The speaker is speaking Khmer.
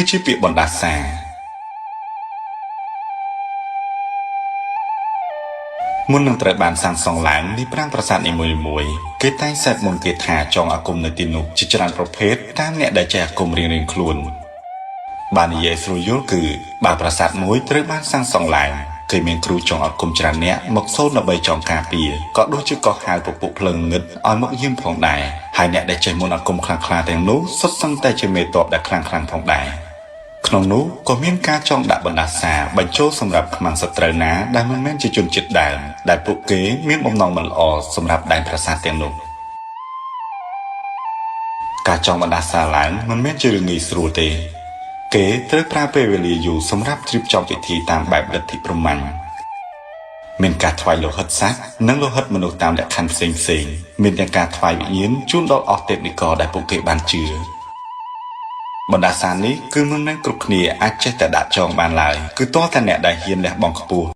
គឺជាពាក្យបណ្ដាសាមុននឹងត្រូវបានសាងសង់ឡើងនៃប្រាង្គប្រាសាទនីមួយៗគេតែងសេពមន្តគាថាចងអាគមនៅទីនោះជាច្រើនប្រភេទតាមអ្នកដែលចេះអាគមរៀងៗខ្លួនបាននិយាយស្រួលយល់គឺបើប្រាសាទមួយត្រូវបានសាងសង់ឡើងគេមានគ្រូចងអាគមច្រើនអ្នកមកសូត្រដើម្បីចងការពារក៏ដូចជាកោះហៅពពួកភ្លើងងឹតឲ្យមកយាមផងដែរហើយអ្នកដែលចេះមន្តអាគមខ្លាំងក្លាទាំងនោះសុទ្ធសឹងតែជាមេតបដែលខ្លាំងៗផងដែរក្នុងនោះក៏មានការចងដាក់បណ្ដាសាបញ្ចូលសម្រាប់ខ្មាំងសត្រូវណាដែលមិនមែនជាជនជាតិដើមដែលពួកគេមានបំណងមិនល្អសម្រាប់ដែនប្រាសាទទាំងនោះការចងបណ្ដាសាឡើងមិនមែនជារឿងងាយស្រួលទេគេត្រូវប្រើពេលវេលាយូរសម្រាប់រៀបចំពិធីតាមបែបលទ្ធិព្រហ្មញ្ញមានការថ្វាយលោហិតសត្វនិងលោហិតមនុស្សតាមលក្ខខណ្ឌផ្សេងៗមានទាំងការថ្វាយវិញ្ញាណជូនដល់អស់ទេពនិករដែលពួកគេបានជឿបណ្ដាសានេះគឺមិនមែនគ្រប់គ្នាអាចចេះតែដាក់ចងបានឡើយគឺទាល់តែអ្នកដែលហ៊ានលះបង់ខ្ពស់